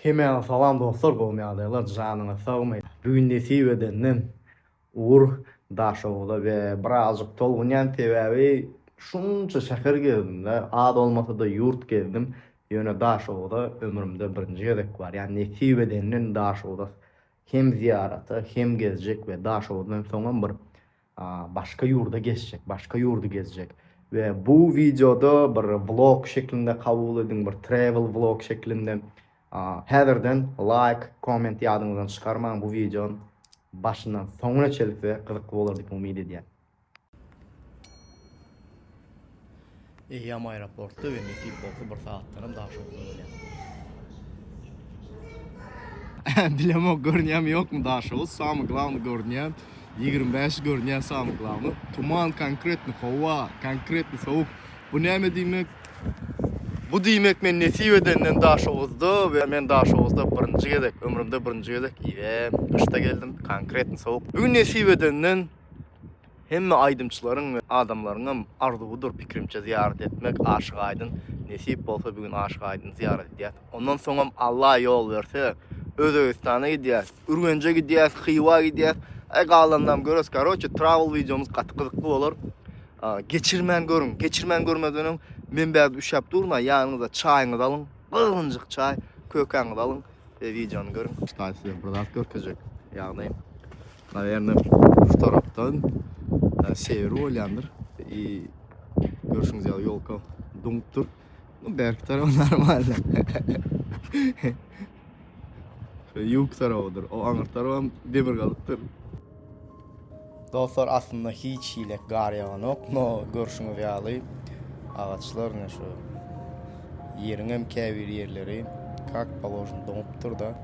Hemäňize salam dostlar gowmy ýagdaýlar janyňyz sagmy bu gün nesip edenden ugur Daşoguza we birazjyk tolgunýan sebäbi şunça şäher gezdimde az bolmasada ýurt gezdim ýöne Daşoguza ömrümde birinji gezek barýan nesip edenden Daşoguza hem zyýarata hem gezjek we Daşoguzdan soňam bir başga ýurda geçjek, başga ýurdy gezjek. We bu wideoda bir vlog şeklinde kabul ediň, bir travel vlog şeklinde. Häzirden like, komment ýadyňyzdan çykarmaň bu wideony başyndan soňuna çenli size gyzykly bolar diýip umyt edýän. Eýýäm aeroportda we nesip bolsa bir sagatdanam Daşoguzda bolýan. Bilemok görünýärmi ýokmy Daşoguz, samy glawny görünýär. 25 görünýär samy glawny. Tuman konkretny howa, konkretny sowuk. Bu näme diýmek? Bu diýmek men nesip edenden Daşoguzda we men Daşoguzda birinji gezek, ömrümde birinji gezek iwe gyşda geldim. Konkretny sowuk. Bu gün nesip edenden Hemme aýdymçylaryň we adamlaryňam arzuwydyr pikirimçe zyýarat etmek Aşyk Aýdyn nesip bolsa bu gün Aşyk Aýdyny zyýarat edýäs ondan soňam Alla ýol berse Özbegistana gidýäs Ürgenje gidýäs Hywa gidýäs aý galanynam göreris karoçe travel wideomyz gaty gyzykly bolar geçirmän görüň geçirmän görmezden öň men bärde üşäp durma ýanyňyza çaýyňyzy alyň gyzgynjyk çaý kökäňizi alyň we wideony görüň. Ştaý size bir zat görkezjek ýagny Nawerno şu tarapdan seýri bolýandyr. I görşüňiz ýaly ýolka doňupdyr. Bu bärki tarapy normal. Şu ýuk tarabydyr. O aňyr tarabam demirgazykdyr. Dostlar aslynda hiç hili gar ýaganok, no görşüňiz ýaly agaçlar ine şu ýeriňem käbir ýerleri kak položno doňupdyr-da.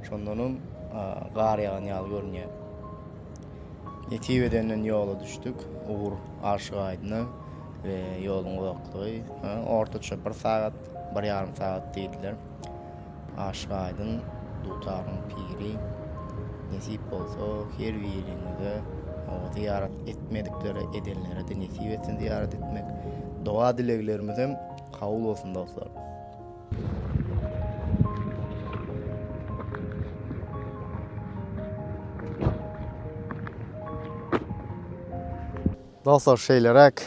Şondanam gar ýagan ýaly görünýär. Nesip edenden ýola düşdük. Ugur Aşygaýdyna we ýoluň uzaklygy ortaça bir sagat, bir ýarym sagat diýdiler. Aşygaýdyn dutaryň piri. Nesip bolsa her biriňize zyýarat etmediklere, edenlere-de nesip etsin zyýarat etmek. Doga-dileglerimizem kabul bolsun dostlar. Dostlar şeýleräk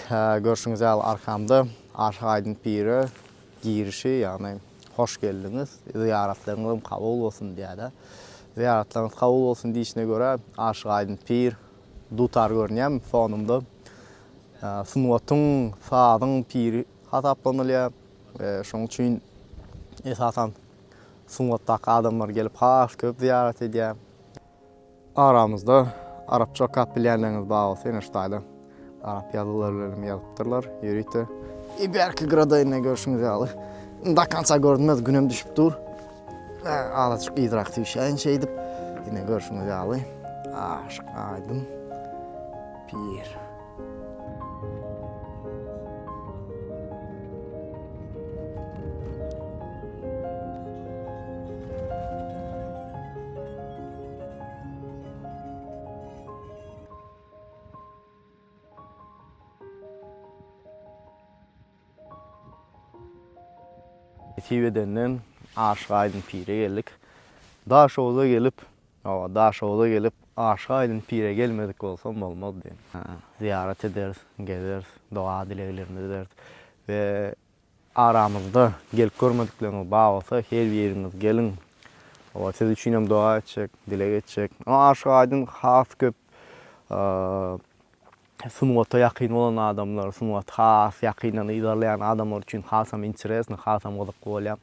görşüňiz ýaly arkamda Aşyk Aýdyň pire girişi ýagny hoş geldiňiz zyýaratlaryňyzam kabul bolsun diýýärler. Zyýaratlaryňyz kabul bolsun diýişine görä Aşyk Aýdyň pir dutar görünýär fonumda. Sungatyň, sazyň piri hasaplanylýar. Şonuň üçin esasan sungatdaky adamlar gelip has köp zyýarat edýär. Aramyzda arapça okap bilýänleriňiz bar bolsa ine şu taýda arap ýazgylary bilen hem ýazypdyrlar ýörite. I bärki gyrada ine görşüňiz ýaly do konca görünmez günem düşüp dur. Azajyk yzrak süýşäýin şeýdip. Ine görşüňiz ýaly Aşyk Aýdyň pir. Nesip edenden Aşyk Aýdyň pire geldik. Daşoguza gelip, Hawa, Daşoguza gelip, Aşyk Aýdyň pire gelmedik bolsam bolmazdy. Zyýarat ederis, gezeris, doga-dileglerimizi ederis we aramyzda gelip görmedikleriňiz bar bolsa, her biriňiz geliň. Hawa, siz üçinem doga etjek, dileg etjek. Aşyk Aýdyň has köp sungata ýakyn bolan adamlar, sungaty has ýakyndan yzarlaýan adamlar üçin hasam interesno, hasam gyzykly bolýar.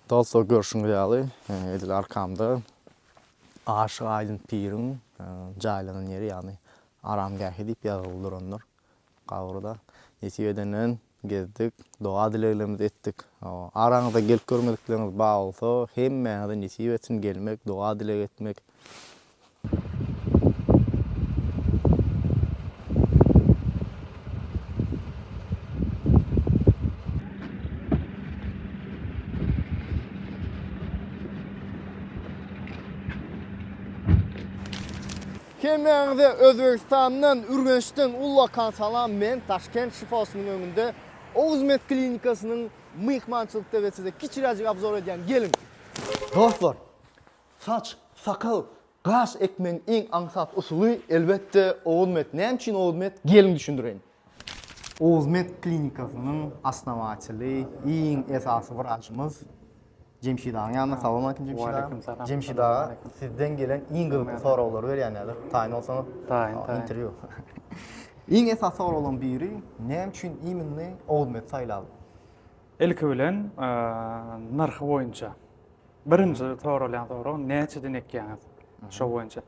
Dostlar görşüňiz ýaly edil arkamda Aşyk Aýdyň piriň jaýlanan ýeri ýagny aramgähi diýip ýazgyly durandyr gabry-da. Nesip edenden gezdik, doga-dileglerimizi etdik. Araňyzda gelip görmedikleriňiz bar bolsa hemmäňize nesip etsin gelmek, doga-dileg etmek. Hemmäňize Özbegistandan, Ürgençden ullakan salam. Men Daşkent şifasynyň öňünde Oguzmed klinikasynyň myhmançylykda we size kiçiräjik obzor edýän. Geliň! Dostlar, Saç, sakal, gaş ekmegiň iň aňsat usuly, elbetde, Oguzmed. Näme üçin Oguzmed? Geliň düşündireýin. Oguzmed klinikasynyň osnowateli, iň esasy wraçymyz Jemşit agaň ýanynda. Salowmaleýkim Jemşit aga. Waleýkim salam. Jemşit aga, sizden gelen iň gyzykly soraglary berýän häzir. Taýyn bolsaňyz. Taýyn, taýyn. Interwýu. Iň esasy soraglaryň biri, näme üçin iminni Oguzmedi saýladyň? Ilki bilen, nyrhy boýunça. Birinji soralýan sorag näçeden ekýäňiz? Şo boýunça.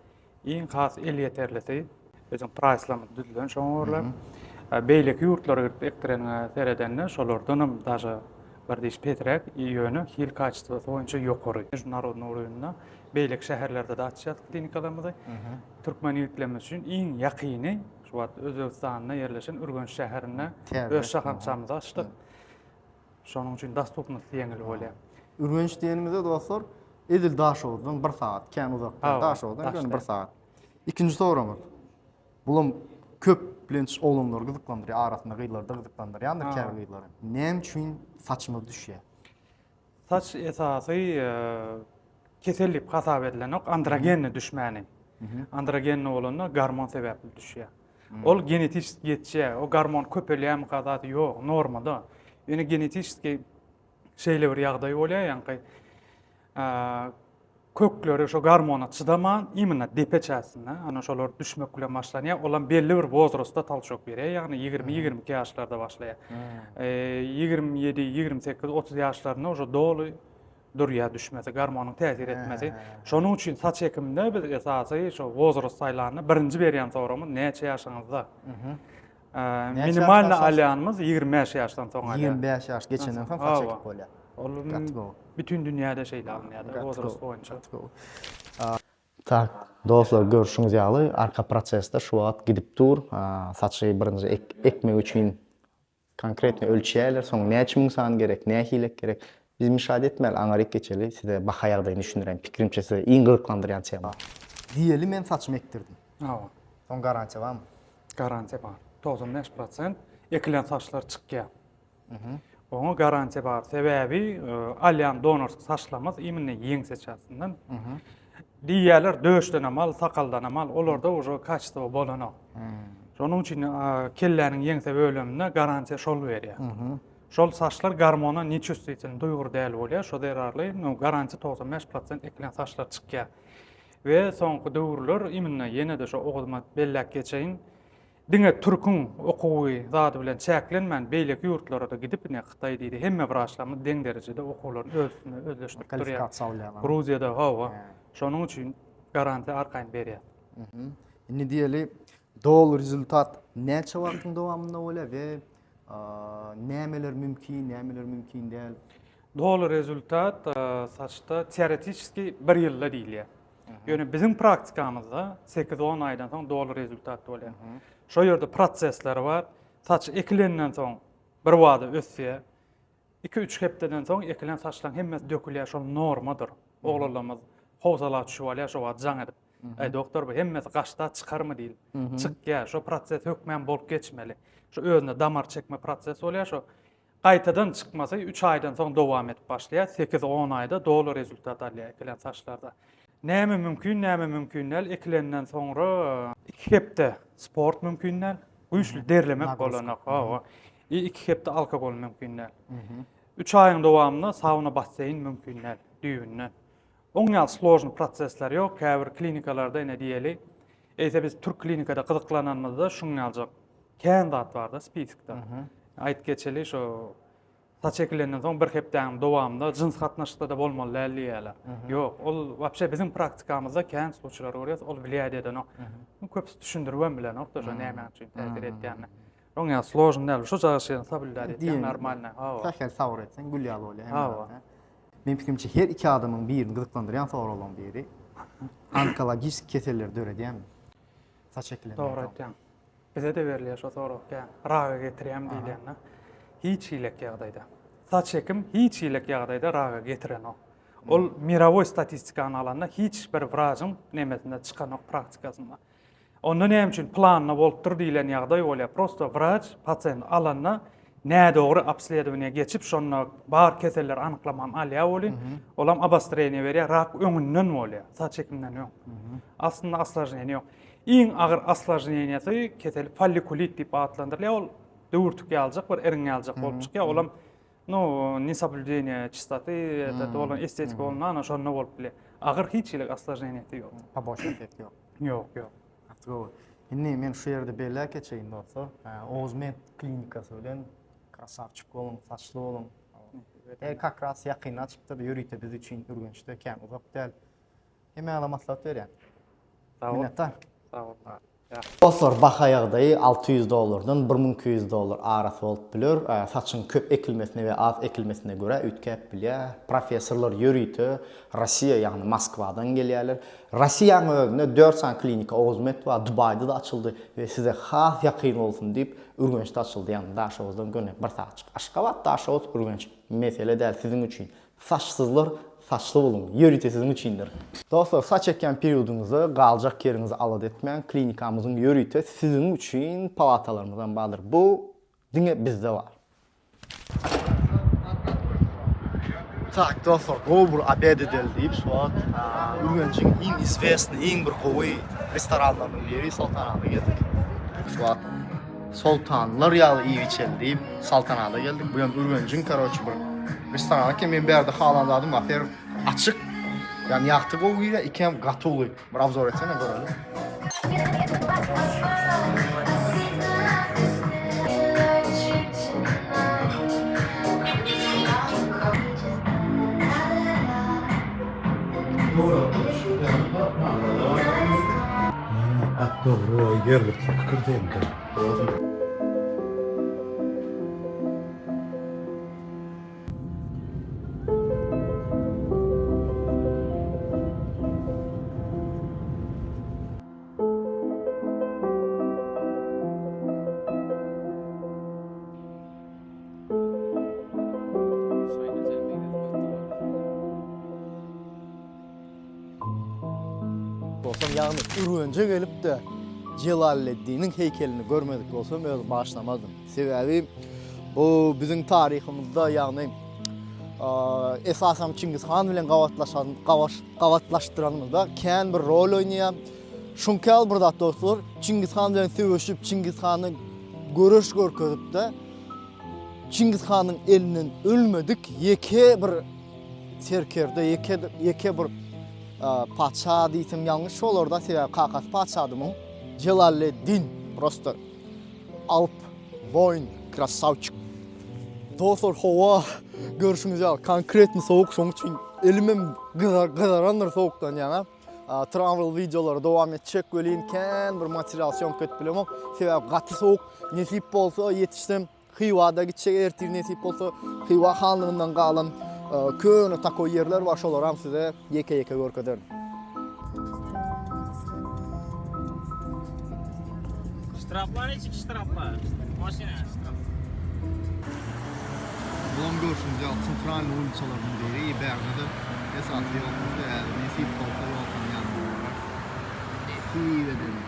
Iň has elýeterlisi biziň praýslarymyz düzülen şoňa görä. Beýleki ýurtlara gidip ekdireniňe seredende şolardan hem daže bir diş pesräk, ýöne hil kaçestwosy boýunça ýokary. Meždunarodnyý urovinde beýleki şäherlerde-de açýas klinikalarymyzy. Türkmen ýigitlerimiz üçin iň ýakyny şu wagt Özbegistanda ýerleşen Ürgenç şäherinde öz şahamçamyzy açdyk. Şonuň üçin dostupnosty ýeňil bolýar. Ürgenç diýenimizde dostlar, edil Daşoguzdan bir sagat, kän uzak däl. Daşoguzdan göni bir sagat. Ikinji soragymyz. Bulam köplenç oglanlary gyzyklandyrýar, arasynda gyzlary-da gyzyklandyrýandyr käbir gyzlary. Näme üçin saçymyz düşýär? Saç esasy kesel diýip hasap edilenok, androgenli düşmäni. Androgenli bolanda gormon sebäpli düşýär. Ol genetическi geçýär. O gormon köpelýärmika zady ýok, normada. Ýöne genetическi şeýle bir ýagdaý bolýar, ýaňky kökleri şo gormona çydaman, imенно depe çäsinde, ana şolar düşmek bilen başlanýar. Olam belli bir wozrastda talçok berýär, ýagny 20-22 ýaşlarda başlaýar. 27, 28, 30 ýaşlarynda uje doly durýar düşmesi, gormonyň täsir etmesi. Şonuň üçin saç ekiminde biz esasy şo wozrast saýlanda birinji berýän soragymyz näçe ýaşyňyzda? Minimalny alýanymyz 25 ýaşdan soň alýar. 25 ýaş geçenden soň saç ekip bolýar. Ol bütün dünýäde şeýle alynýar wozrast boýunça. Tak, dostlar görşüňiz ýaly arka prosesde şu wagt gidip dur. Saçy birinji ekmek üçin Konkretno ölçeýärler, soň näçe müň sany gerek, nähilek gerek. Biz mişat etmäli, aňaryk geçeli, size baha ýagdaýyny düşündireýin, pikirimçe size iň gyzyklandyrýan tema. Diýeli men saçymy ekdirdim. Hawa. Soň garantiýa barmy? Garantiýa bar. 95 prosent ekilen saçlar çykýar. Oňa garantiýa bar. Sebäbi alýan donorski saçlarymyz imенно ýeňse çasyndan. Diýýärler döşdenem al, sakaldanam al, olarda uje kaçestwo bolanok. Şonuň üçin kelläniň ýeňse böleminde garantiýa şol berýär. Şol saçlar gormona neçувствительny, duýgur däl bolýar. Şo zerarly no garantiýa 95% ekilen saçlar çykýar. We soňky döwürler imенно ýene-de şo oguzma belläp geçeýin. Diňe türküň okuwy zady bilen çäklenmän beýleki ýurtlara-da gidip ine Hytaý diýdi hemme wraçlarymyz deň derejede okuwlaryny öz üstünde özleşdirip durýar. Kalifikasiýa alýarlar. Gruziýada hawa. Şonuň üçin garantiýa arkaýyn berýär. Indi diýeli doly rezultat näçe wagtyň dowamynda bolýar we nämeler mümkin, nämeler mümkin däl? Doly rezultat saçda teoretiçeski bir ýylda diýilýär. Ýöne biziň praktikamyzda 8-10 aýdan soň doly rezultat bolýar. Şo ýerde prosesleri bar. Saç ekilenden soň bir wada ösýär. 2-3 hepdeden soň ekilen saçlaryň hemmesi dökülýär, şol normadyr. Oglanlarymyz howsala düşüp alýar şo wagt jaň edip. Aý doktor bu hemmesi gaçda çykarmy diýip. Çykýar. Şo proses hökmän bolup geçmeli. Şo özünde damar çekme proses bolýar. Şo Gaýtadan çykmasy üç aýdan soň dowam edip başlaýar, sekiz-on aýda doly rezultat alýar ekilen saçlarda. Näme mümkin, näme mümkin däl, ekilenden soňra iki hepde sport mümkin däl, güýçli derlemek bolanok, hawa, i iki hepde alkogol mümkin däl. Üç aýyň dowamynda sauna, basseýn mümkin däl düýbünden. Oň ýaly složny prosesler ýok, käbir klinikalarda ine diýeli, eýse biz türk klinikada gyzyklananymyzda şuň ýaljak kän zat barda spiskda. Aýdyp geçeli şo. Saç ekilenden soň bir hepdäniň dowamynda jyns gatnaşykda-da bolmaly däl diýýärler. Ýok, ol wapşe biziň praktikamyzda kän sluçaýlary görýäs, ol wliýat edenok. Köpüsi düşündiribem bilenok-da şo näme üçin täsir etýänini. Oň ýaly složny däl, şu jaga soblýudat etýän normalny. Hawa. Sähel sabyr etseň gül ýaly bolýar hemme zat. Meň pikirimçe her iki adamyň birini gyzyklandyrýan soraglaryň biri onkologik keselleri döredýärmi? Saç ekilenden soň. Dogry aýtýaň. Bize-de berilýär şo sorag kän. Raga getirýärmi diýilende. Hiç hilek ýagdaýda. Saç ekim hiç hilek ýagdaýda raga getirenok. Ol mirowoý statistikany alanda hiç bir wrajyň nemesinde çykanok praktikasynda. Onda näme üçin planda bolupdyr diýlen ýagdaý bolýar. Prosto wraç pasient alanda nädogry obsledowaniýe geçip şonda bar keselleri anyklaman alýar welin, olam obostreniýe berýär, rak öňünden bolýar, saç ekiminden öň. Aslynda osložneniýe ýok. Iň agyr osložneniýasy kesel follikulit diýip atlandyrylýar. Ol döwürtik ýaljak bir iriň ýaljak bolup çykýar. Olam no nesoblýudeniýe çistoty, ýa-da bolan estetika bolanda ana şonda bolup bilýär. Agyr hiç hili osložneniýasy ýok. Poboçnyý effekt ýok. Ýok, ýok. Gaty gowy. Indi men şu ýerde belläp geçeýin dostlar. Oguzmed klinikasy bilen krasawçik boluň, saçly boluň. E, kak ras ýakynda açypdyr, ýörite biz üçin Ürgençde kän uzak däl. Hemmäňize maslahat berýän. Sag bol. Minnetdar. Sag bol. Dostlar baha ýagdaýy 600 dollardan 1200 dollar arasy bolup biler. Saçyň köp ekilmesine we az ekilmesine görä üýtgäp bilýär. Professorlar ýörite Rossiýa ýagny Moskwadan gelýärler. Rossiýanyň özünde dört sany klinika Oguzmet bar, Dubaýda-da açyldy we size has ýakyn bolsun diýip Ürgençde açyldy ýagny Daşoguzdan göni bir sagatjyk. Aşgabat, Daşoguz, Ürgenç mesele däl siziň üçin. Saçsyzlar saçly boluň, ýörite siziň üçindir. Dostlar saç ekýän periodyňyzda galjak ýeriňizi alada etmäň, klinikamyzyň ýörite siziň üçin palatalarymyzam bardyr. Bu diňe bizde bar. Tak dostlar gowy bir obed edeli diýip şu wagt Ürgenjiň iň izwesnyý iň bir gowy restoranlarynyň biri Soltanada geldik. Şu wagt Soltanlar ýaly iýip içeli diýip Saltanada geldik. Bu hem Ürgenjiň karoçi bir restoran eken. Men bärde halan zadym bar. Her açyk. Ýagny ýagty gowy girýär, iki hem gaty uly. Bir obzor etsene göreli. Gaty dogry ýerlikli pikir seňki. Bolsam, ýagny Ürgenje gelip-de Jelalleddiniň heýkelini görmedik bolsam özüm bagyşlamazdym. Sebäbi bu biziň taryhymyzda, ýagny esasam Çingiz han bilen gabatlaşan, gabatlaşdyranymyzda kän bir rol oýnaýar. Şuňky ýaly bir zat dostlar, Çingiz han bilen söweşip, Çingiz hany göreş görkezip-de Çingiz hanyň elinden ölmedik ýeke bir serkerde, ýeke ýeke bir patyşa diýsem ýalňyş bolar-da, sebäbi kakasy patyşady muň. Jelalleddin prosto alp woin krasawçik. Dostlar howa görşüňiz ýaly konkretny sowuk şoň üçin elimem gyzarandyr sowukdan ýaňa. Travel wideolary dowam etjek welin kän bir material syýomka edip bilemok. Sebäbi gaty sowuk. Nesip bolsa ýetişsem Hywada gitjek ertir nesip bolsa Hywa hanlygyndan galan köne takoý ýerler bar şolaram size ýeke-ýeke görkezerin. Ştraflar niçik ştraflar? Maşyna ştraf. Bulam görşüňiz ýaly sentralnyý uliçalarynyň biri bärde-de esasy ýolkasy häzir nesip bolsa ýolkany ýanyna bararys. Nesip edende.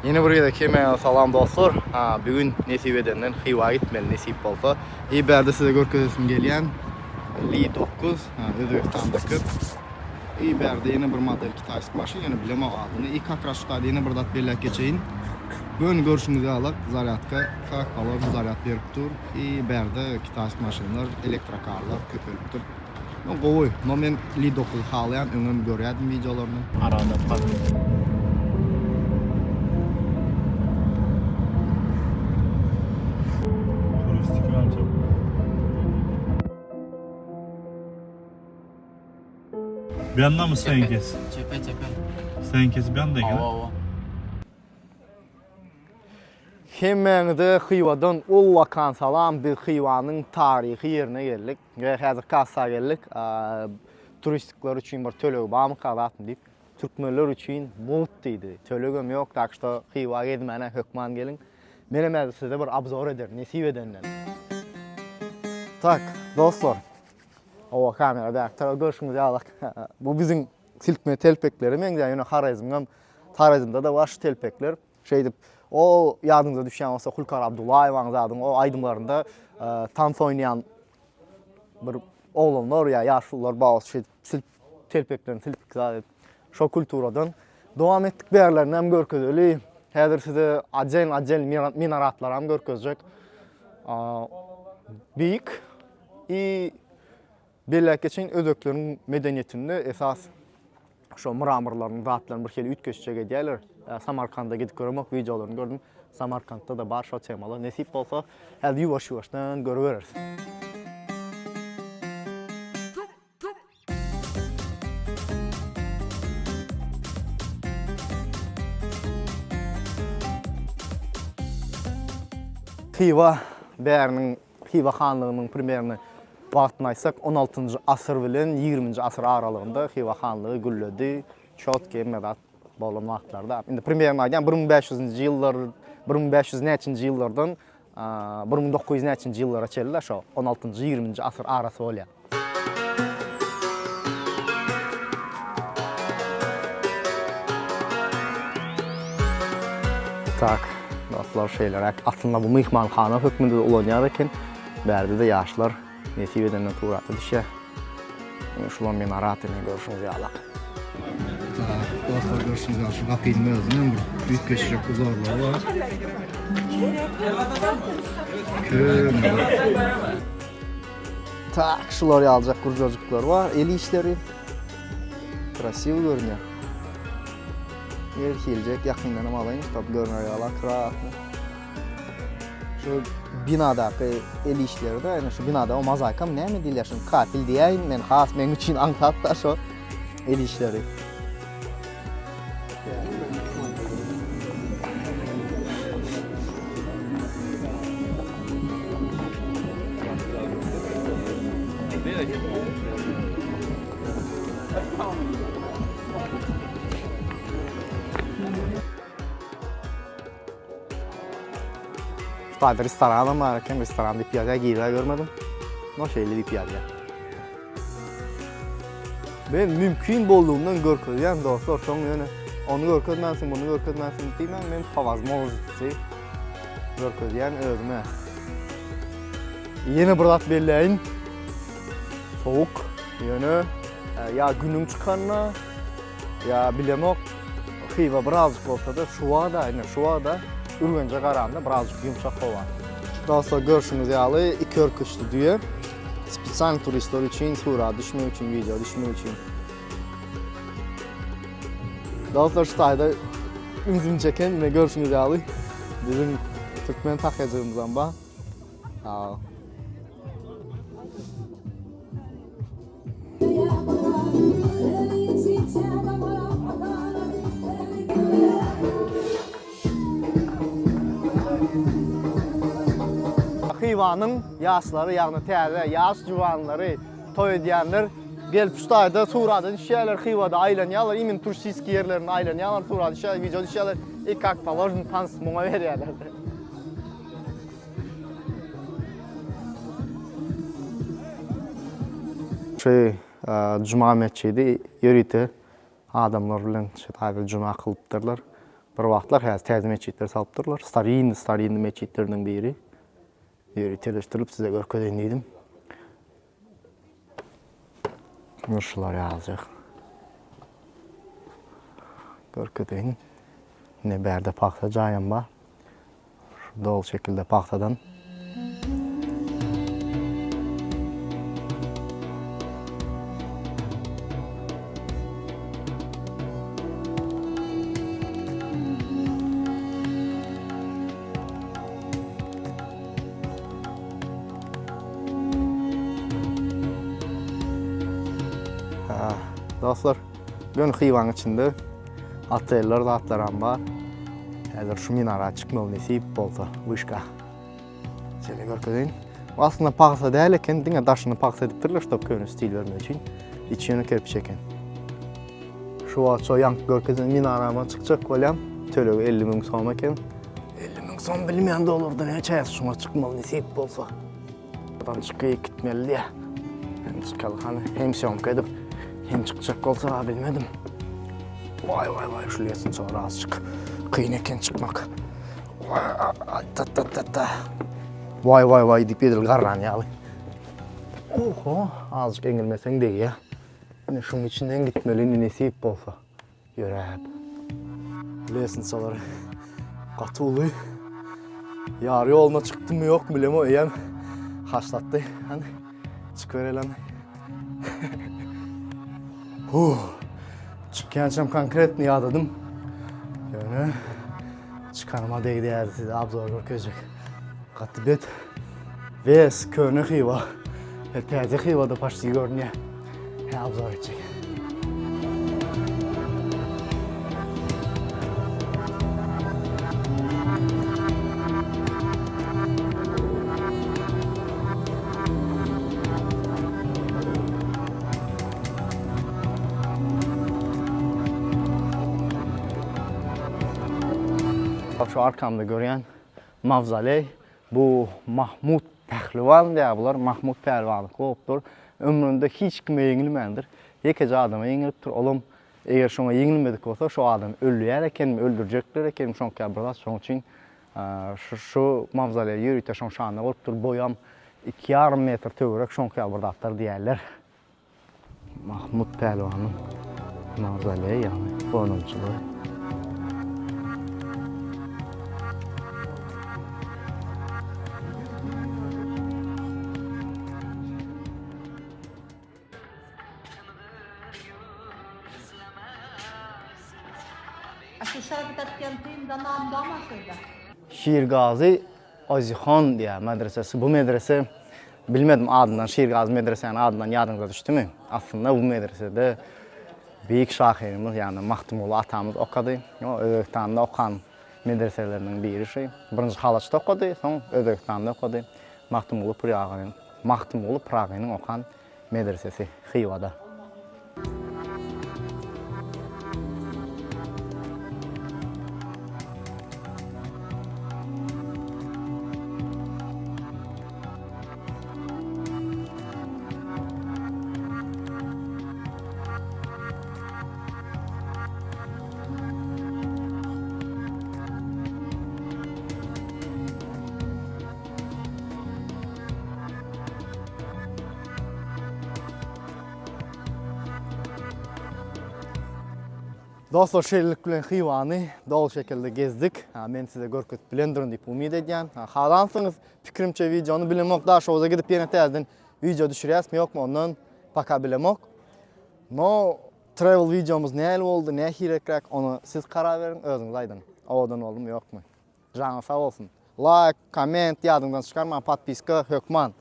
Ýene bir gezek hemmäňize salam dostlar. Ha, bu gün nesip edenden Hywa gitmeli nesip bolsa. I bärde size görkezesim gelýän. Li 9, Özbegistanda köp. I bärde ýene bir model kitaýski maşyn, ýöne bilemok adyny. I kak ras şu taýda ýene bir zat belläp geçeýin. Göni görşüňiz ýaly zarýadka kak položno zarýad berip dur. I bärde kitaýski maşynlar, elektrokarlar köpelipdir. No gowy. No men Li 9-y halaýan, öňem görýärdim wideolaryny. Arada park. Turistik bence. Bir yandan mı Stenkes? Çepe çepe. Stenkes bir yanda Awa awa. Hemmäňize Hywadan ullakan salam biz Hywanyň taryhy ýerine geldik we häzir kassa geldik turistikler üçin bir tölegi barmyka zatmy diýip türkmenler üçin mugt diýdi tölegem ýok tak şto Hywa gezmäne hökman geliň menem häzir size bir obzor ederin nesip edenden tak dostlar owa kamera bärik tarapa görşüňiz ýaly bu biziň silkme telpeklere meňzeýär ýöne Horezmiňem Horezmde-de bar şu telpekler Şeýdip, o ýadyňyza düşýän bolsa Hulkar Abdullaýewaň zadyň o aýdymlarynda tans oýnaýan bir oglanlar ýa ýaşulular bar bolsa şeýdip silk telpeklerini silkip zat edip şo kulturadan dowam etdik bärlerini hem görkezeli. Häzir size ajen ajen minaratlaram görkezjek. Beýik i Belläp geçeýin, özbekleriň medeniýetinde esas şo mramorlaryň zatlaryny bir hili üýtgeşjek edýärler. Samarkanda gidip göremok, wideolaryny gördüm. Samarkantda-da bar şo temalar. Nesip bolsa, häzir ýuwaş-ýuwaşdan görübereris. Hywa bäriniň Hywa hanlygynyň primerny wagtyny aýtsak, on altynjy asyr bilen ýigriminji asyr aralygynda Hywa hanlygy gülledi, çotki hemme zat bolan wagtlarda. Indi primerny aýdýan, 1500-nji ýyllar, 1500 näçinji ýyllardan 1900 näçinji ýyllara çenli şo on altynjy, ýigriminji asyr arasy bolýar. Tak, dostlar şeýleräk. Aslynda bu myhmanhana hökmünde-de ulanýar eken. Bärde-de ýaşlar nesip edenden surata düşýär. Ine şular minarat ine görşüňiz ýaly. Tak, dostlar görşüňiz ýaly şu gapynyň özüniň bir üýtgeşijek uzarlygy bar. Köne. Tak, şular ýalyjak gurjajyklar bar, el işleri. Krasiw görünýär. Her hiljek ýakyndan hem alaýyn, ştab görner ýaly akkuratny. Şu binadaky el işleri de, ýani şu binada o mozaikam näme diýilýär, şuny kafel diýäýin, men has meň üçin aňsat da şo el işleri. Şu restoranam bar eken, restoran diýip ýazýar, girä görmedim. No şeýle diýip ýazýar. Men mümkin boldugyndan görkezýän dostlar, soň ýöne ony görkezmänsiň, muny görkezmänsiň diýmäň, men po wazmožnosti görkezýän özüme. Ýene bir zat belläýin. Sowuk, ýöne e, ýa günüň çykanyna, ýa bilemok, Hywa birazjyk bolsa-da şu wagda, ine şu wagda Ürgenje garanda birazjyk ýumşak howa. Dostlar görşüňiz ýaly iki örküçli düýe. Spesial turistler üçin sura düşmek üçin, wideo düşmek üçin. Dostlar şu taýda ünsümi çeken ine görşüňiz ýaly biziň türkmen tahýajygymyzam bar. Hywanyň ýaşlary, ýagny täze ýaş juwanlary, toý edýänler gelip şu taýda surata düşýärler, Hywada aýlanýarlar, imin turistiki ýerlerinde aýlanýarlar, surata düşýärler, wideo düşýärler i kak položno tans muňa berýärler. Şu Juma metjidi ýörite adamlar bilen şu taýda juma kylypdyrlar. Bir wagtlar häzir täze metjitler salypdyrlar. Starinny, starinny metjitleriniň biri. Ýöriteleşdirilip size görkezeýin diýdim. Şular ýaljak. Görkezeýin. Ine bärde pagta jaýam bar. Şu doly şekilde pagtadan. Dostlar, göni Hywaň içinde oteller zatlaram bar. Häzir şu minara çykmaly nesip bolsa, wyşka. Şeýle görkezeýin. Bu aslynda pagsa däl eken, diňe daşyny pagsa edipdirler, ştob köne stil bermek üçin. Içi ýöne kerpiç eken. Şu wagt şo ýaňky görkezen minarama çykjak bolýam. Tölegi 50 müň som eken. 50 müň som bilmeýän dollarda näçe şuňa çykmaly nesip bolsa. Buradan çykyp gitmeli diýä. Hem çykaly hany, hem syýomka edip, hem çykjak bolsa bilmedim. Waý waý waý şu lestniçalar azjyk kyn eken çykmak. Waý ta ta ta ta. Waý waý waý diýip edil garran ýaly. Oho, azjyk eňilmeseň degýä. Ine şuň içinden gitmeli indi nesip bolsa. Ýöräp. Lestniçalar gaty uly. Ýary ýoluna çykdymmy ýokmy bilemok eýýäm haşlatdy. Hany çykybereli hany. Huh. Çykýançam konkretno ýadadym. Ýöne çykanyma degdi ýaly size obzor görkezjek. Gaty bet. Wes köne Hywa. Täze Hywada paşti görünýär. Hä obzor etjek. Şu arkamda görýän mawzoleý bu Mahmut Pehliwan diýýär bular. Mahmut Pälwanlyk bolupdyr. Ömründe hiç kime ýeňilmändir. Ýekeje adama ýeňilipdir. Olam eger şoňa ýeňilmedik bolsa, şo adam öldürýär ekenmi, öldürjekler ekenmi, şoňky ýaly bir zat. Şonuň üçin şu şu mawzoleý ýörite şoň şanyna bolupdyr. Boýam 2,5 metr töwerek şoňky ýaly bir zatlar diýýärler. Mahmut Pälwanyň mawzoleýi, ýagny gonamçylygy. Şirgazy Ozihan diýýär medresesi. Bu medrese bilmedim adyndan Şirgazy medresäniň adyndan ýadyňyza düşdümi? Aslynda bu medresede beýik şahyrymyz ýagny Magtymguly atamyz okady. Özbegistanda okan medreseleriniň biri şu. Birinji Halaçda okady, soň Özbegistanda okady. Magtymguly Pyragynyň Magtymguly Pyragynyň okan medresesi Hywada. Dostlar şeýlelik bilen Hywany doly şekilde gezdik. Men size görkezip bilendirin diýip umyt edýän. Halansyňyz pikirimçe wideony bilemok Daşoguza gidip ýene täzeden wideo düşürýäsmi ýokmy ondan paka bilemok. No travel wideomyz nähili boldy, nähiliräk ony siz karar beriň, özüňiz aýdyň. Owadan boldumy ýokmy? Janyň sag bolsun. Laýk, komment ýadyňdan çykarma, podpiska hökman.